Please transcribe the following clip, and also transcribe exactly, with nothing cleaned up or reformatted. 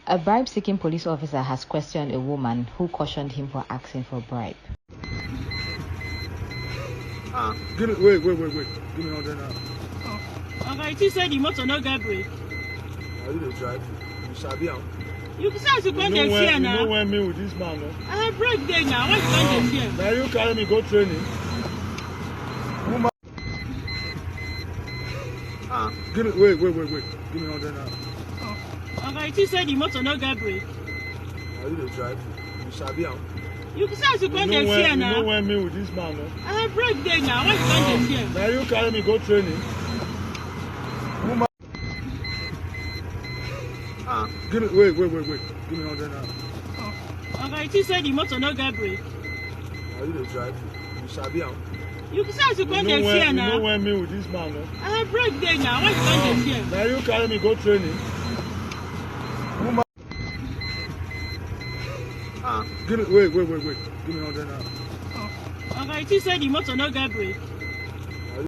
A bribe-seeking police officer has questioned a woman who cautioned him for asking for bribe. Ah, give me, wait, wait, wait, wait. Give me hundred naira. Oga, you think say the motor no get brake? Na you dey drive. You sabi am. You say as you come dey fear You know now. When me with this man, no? Ah, brake dey now. Why you come dey fear? Na you carry me go training. Woman. Ah, give me, wait, wait, wait, wait. Give me hundred naira. Oga, you think say the motor no get brake? Na you dey drive. You sabi am. You say as you come You dey know fear when, you know now. When me with this man, no? Ah, brake dey now. Why you come dey fear? Na you carry me go training. Woman. Ah, give me, wait, wait, wait, wait. Give me hundred naira. Oga, you think say the motor no get brake? Na you dey drive. You sabi am. You say as you You come know dey when, fear you know now. When me with this man, no? Ah, brake dey now. Why you come dey fear? Na you carry me go training. Woman. Ah, give me, wait, wait, wait, wait. Give me hundred naira. Oga, you think say the motor no get brake?